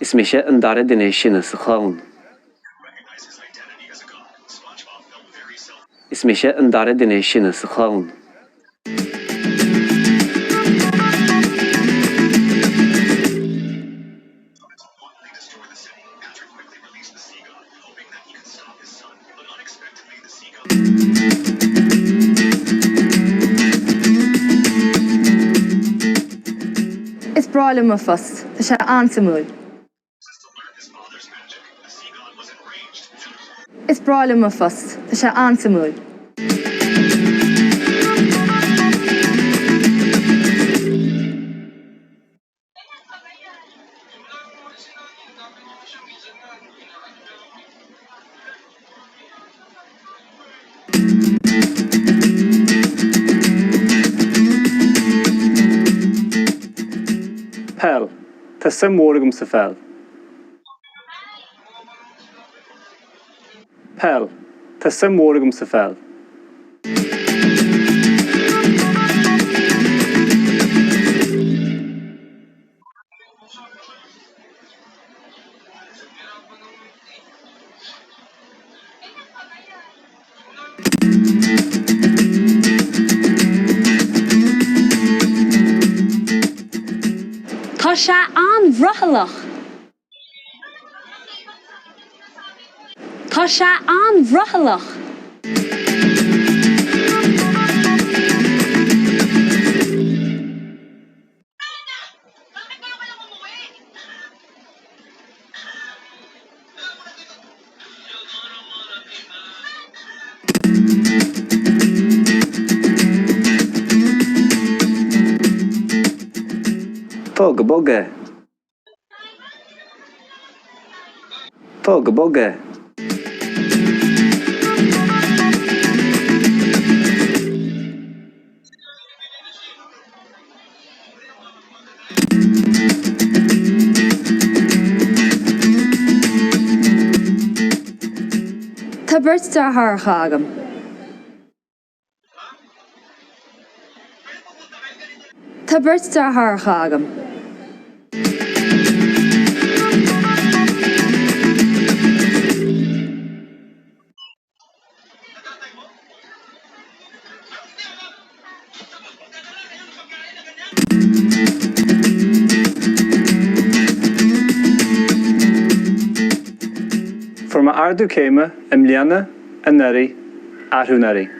Is mise an dara duine is sine sa chlann. Is mise an dara duine is sine sa chlann. Is breá liom mo phost, tá sé an-suimiúil. Is breá liom mo phost, tá sé an-suimiúil. Peil. Tá suim mhór agam sa pheil. Peil. Tá suim mhór agam sa pheil. Tá sé an-bhrothallach. Tá sé an-bhrothallach. Tóg go bog é. Tóg go bog é. Tá beirt deartháireacha agam. Tá beirt deartháireacha agam. Fuair mé ardú céime i mbliana, anuraidh, arú anuraidh.